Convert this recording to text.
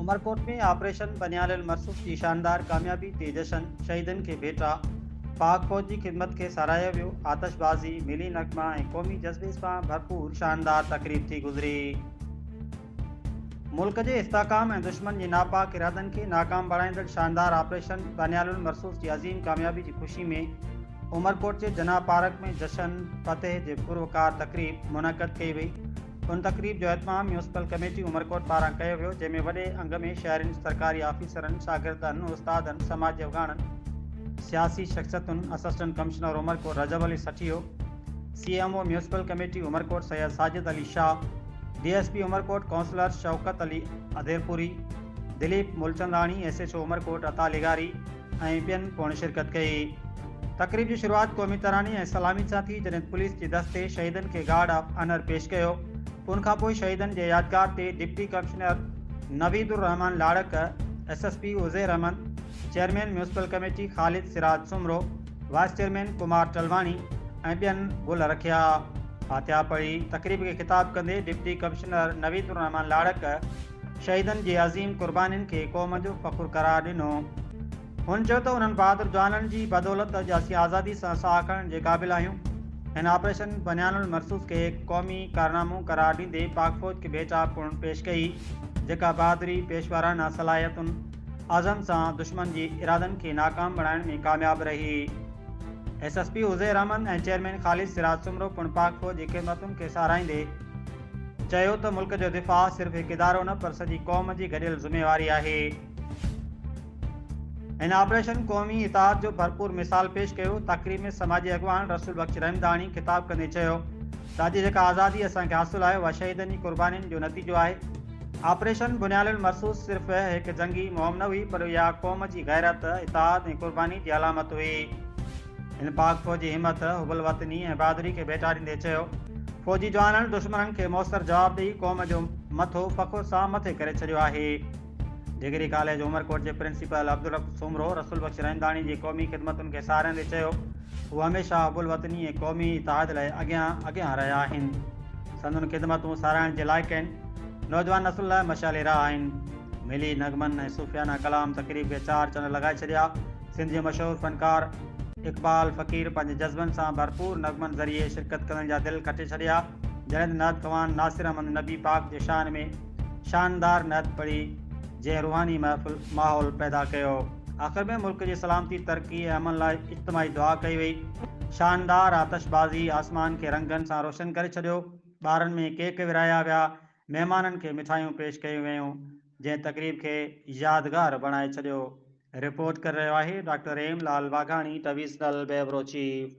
Umerkot ۾ operation بنيان المرصوص جي شاندار ڪاميابي تي جشن، شهيدن کي ڀيٽا، پاڪ فوج جي خدمت کي ساراهيو ويو، آتشبازي، ملي نغما ۽ قومي جذبي سان ڀرپور شاندار تقريب ٿي گذري. ملڪ جي استحڪام ۽ دشمن جي ناپاڪ ارادن کي ناڪام بڻائيندڙ شاندار آپريشن بنيان المرصوص جي عظيم ڪاميابي جي خوشي ۾ عمرڪوٽ جي جناح پارڪ ۾ جشن فتح جي پروقار تقريب منعقد ڪئي وئي. ان تقريب جو اهتمام ميونسپل ڪميٽي عمرڪوٽ پاران ڪيو ويو، جنهن ۾ وڏي انگ ۾ شهرين، سرڪاري آفيسرن، شاگردن، استادن، سماجي اڳواڻن، سياسي شخصيتن، assistant commissioner Umerkot Rajab Ali Sathio, C M O municipal committee Umerkot Syed Sajid Ali Shah, D S P Umerkot councillor Shaukat Ali Adherpuri, Dilip Mulchandani, S H O Umerkot Ata لغاري ۽ ٻين پڻ شرڪت ڪئي. تقريب جي شروعات قومي تراني ۽ سلامي سان ٿي، جڏهن پوليس جي دستي شهيدن کي گارڊ آف آنر پيش ڪيو. ان کانپوء شهيدن جي يادگار تي deputy commissioner Naveed ur Rehman Larik, S S P Uzair Ahmed, chairman municipal committee Khalid Siraj Soomro, vice chairman Kumar Talwani ۽ ٻين گل رکيا. فاتحه پڙهي تقريب کي خطاب ڪندي ڊپٽي ڪمشنر نويد الرحمان لاڙڪ شهيدن جي عظيم قربانين کي قوم جو فخر قرار ڏنو. هن چيو ته انهن بهادر جوانن جي بدولت اڄ اسين آزادي سان ساهه کڻڻ جي قابل آهيون. هن آپريشن بنيان المرصوص کي هڪ قومي ڪارنامو قرار ڏيندي پاڪ فوج کي ڀيٽا پڻ پيش ڪئي، جيڪا بهادري، پيشوارانه صلاحيتن، عزم سان دشمن جي ارادن کي ناڪام بڻائڻ ۾ ڪامياب رهي. S S P Uzair Ahmed ۽ chairman Khalid Siraj Soomro پڻ پاڪ فوج جي خدمتن کي ساراهيندي چيو ته ملڪ جو دفاع صرف هڪ ادارو نه پر سڄي قوم جي گڏيل ذميواري آهي. هن آپريشن قومي اتحاد جو ڀرپور مثال پيش ڪيو. تقريب ۾ سماجي اڳواڻ رسول بخش رحمداڻي خطاب ڪندي چيو ته اڄ جيڪا آزادي اسان کي حاصل آهي اها شهيدن جي قربانين جو نتيجو آهي. آپريشن بنيان المرصوص صرف هڪ جنگي مهم نه هئي پر اها قوم جي غيرت، اتحاد ۽ قرباني جي علامت هئي. هن پاڪ فوج جي همت، حب الوطني ۽ بهادري کي ڀيٽا ڏيندي چيو، فوجي جوانن دشمنن کي موثر جواب ڏئي قوم جو مٿو فخر سان مٿي ڪري ڇڏيو آهي. ڊگري ڪاليج عمرڪوٽ جي پرنسپل عبدالرب سومرو رسول بخش رحمداڻي جي قومي خدمتن کي ساراهيندي چيو، هو هميشه حب الوطني ۽ قومي اتحاد لاء اڳيان اڳيان رهيا آهن. سندن خدمتون ساراهڻ جي لائق آهن. نوجوان نسل لاء مشعل راهه آهن. ملي نغمن ۽ صوفيانه ڪلام تقريب کي چار چنڊ لڳائي ڇڏيا. سنڌ جي مشهور فنڪار اقبال فقير پنهنجي جذبن سان ڀرپور نغمن ذريعي شرڪت ڪندڙن جا دل کٽي ڇڏيا، جڏهن ته نعت خوان ناصر احمد نبي پاڪ جي شان ۾ شاندار نعت پڙهي جنهن روحاني محفل ماحول پيدا ڪيو. آخر ۾ ملڪ جي سلامتي، ترقي ۽ امن لاء اجتماعي دعا ڪئي وئي. شاندار آتشبازي آسمان کي رنگن سان روشن ڪري ڇڏيو، ٻارن ۾ ڪيڪ ورهايا ويا، مهمانن کي مٺايون پيش ڪيون ويون، جنهن تقريب کي يادگار بڻائي ڇڏيو. رپورٽ ڪري رهيو آهي doctor M Lal Waghani divisional bureau chief.